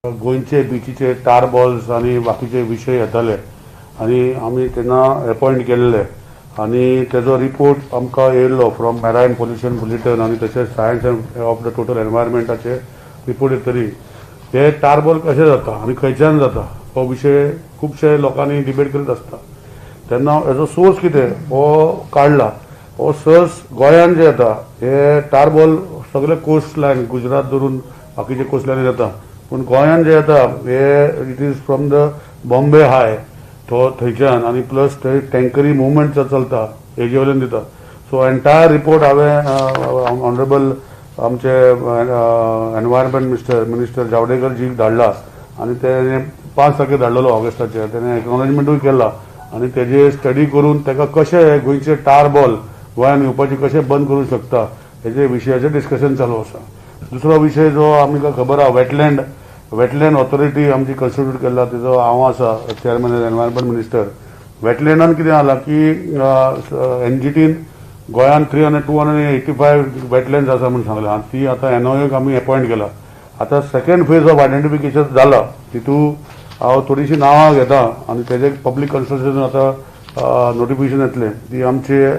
गोंयचे बिचीचे tar balls आनी बाकीचे विशय येताले आनी आमी तेन्ना एपॉयंट केल्ले आनी तेजो रिपोर्ट आमकां येयल्लो फ्रॉम मॅरायन पोल्युशन बुलेटन आनी तशेंच सायन्स ऑफ the total एनवायरमेंटाचे रिपोर्ट येतली. ते टारबॉल कशें जाता आनी खंयच्यान जाता हो विशय खुबशे लोकांनी डिबेट करीत आसता. तेन्ना हेजो सोर्स कितें हो काडला. हो सोर्स गोंयान जे येता हे टारबॉल सगळे कोस्ट लायन गुजरात धरून बाकीचे कोस्ट लायन येता, पूण गोंयान जे येता हे it is from the Bombay High, तो थंयच्यान आनी प्लस थंय टँकरी मुवमेंट चलता हेजे वयल्यान दिता. सो एंटायर रिपोर्ट हांवें ऑनरेबल आमचे एनवायरमेंट मिनिस्टर जावडेकर जीक धाडला आनी ते 5 तारखेर धाडलेलो ऑगस्टाचेर. तेणे एक्नॉलेजमेंटूय केला आनी तेजे स्टडी करून ताका कशें गोंयचे टार बॉल गोंयान येवपाचे कशें बंद करूंक शकता हेजे विशयाचेर डिस्कशन चालू आसा. दुसरो विशय जो आमकां खबर आहा, वेटलँड ऑथॉरिटी आमची कॉन्स्टिट्यूट केल्ला, तेजो हांव आसा चेअरमॅन, एनवायरमेंट मिनिस्टर. वेटलँडान कितें जाला की एनजीटीन गोंयान 300 285 wetlands आसा म्हूण सांगलां आनी ती आतां एनआयओक आमी एपॉयंट केला. आतां सेकंड फेज ऑफ आयडेंटिफिकेशन जाला. तितू हांव थोडीशीं नांवां घेता आनी तेजे पब्लीक कन्सल्टेशन आतां नोटिफिकेशन येतलें. ती आमचे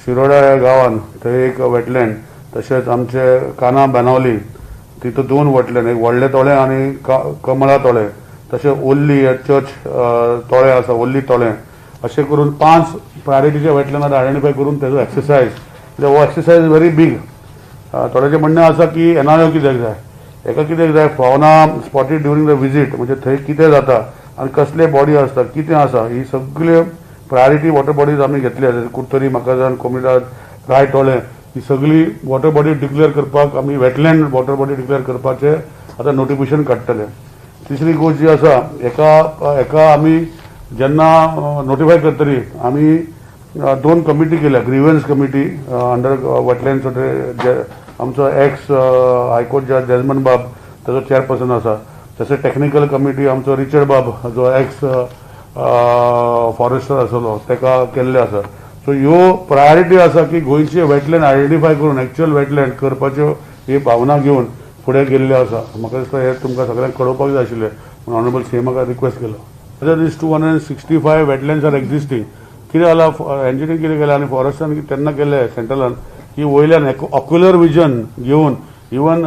शिरोडा ह्या गांवान थंय एक वेटलँड, तशेंच आमचे काना बानावली तिथं दोन वेटलँड, एक व्हडले तोळे आनी कमळा तोळे, तशें ओल्ली हे चर्च तोळे आसा, ओल्ली तोळे, अशें करून पांच प्रायोरिटीचे वेटलँड आयडेंटिफाय करून तेजो एक्सरसायज. हो एक्सरसायज व्हेरी बीग. थोड्याचें म्हणणें आसा की एनआयओ कित्याक जाय, हेका कित्याक जाय. Fauna spotted during the visit म्हणजे थंय कितें जाता आनी कसले बॉडी आसता, कितें आसा, ही सगळे प्रायोरिटी वॉटर बॉडीज आमी घेतले. कुडतरी, म्हाका कोमिदाद, राय टोळे ही सगळी वॉटर बॉडी डिक्लेअर करपाक आमी वेटलँड वॉटर बॉडी डिक्लेअर करपाचे आतां नोटिफिकेशन काडटले. तिसरी गोश्ट जी आसा, एका आमी जेन्ना नोटिफाय करतली, आमी दोन कमिटी केल्या. ग्रिवन्स कमिटी अंडर वेटलँड, आमचो एक्स हायकोर्ट जज डेजमन बाब ताजो चेअरपर्सन आसा. तशें टेक्निकल कमिटी आमचो रिचर्ड बाब जो एक्स फॉरेस्टर आसलो ताका केल्ले आसा. सो ह्यो प्रायोरिटी आसा की गोंयचे वेटलँड आयडेंटिफाय करून एक्च्युअल वेटलँड करपाच्यो ही भावना घेवन फुडें गेल्ले आसा. म्हाका दिसता हें तुमकां सगळ्यांक कळोवपाक जाय आशिल्लें म्हणून ऑनरेबल सीएमाक रिक्वेस्ट केलो. Is 265 wetlands are existing. कितें जालां, एनजीटीन कितें केलें आनी फॉरेस्टान तेन्ना केलें सेंट्रलान की वयल्यान ऑक्युलर विजन घेवन इवन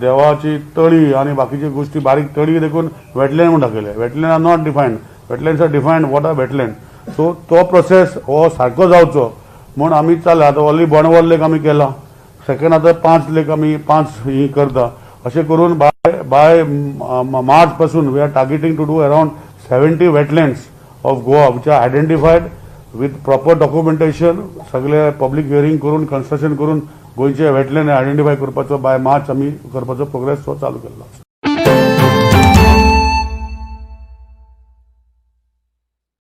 देवाची तळी आनी बाकीच्यो गोश्टी, बारीक तळी देखून वेटलँड म्हूण दाखयले. Wetland are not defined, wetlands are defined, what are wetland. So तो प्रोसेस हो सारको जावचो म्हूण आमी चल्ला. आतां ऑलरेडी बोंडवल लेक आमी केला, सेकंड आतां पांच लेक आमी पांच ही करता. अशें करून बाय मार्च पासून we are targeting to do around 70 wetlands of Goa which are identified with proper documentation. सगळे पब्लीक हियरींग करून, कन्स्ट्रक्शन करून गोंयचे वेटलँड आयडेंटिफाय करपाचो बाय मार्च आमी करपाचो प्रोग्रेस तो चालू केल्लो आसा.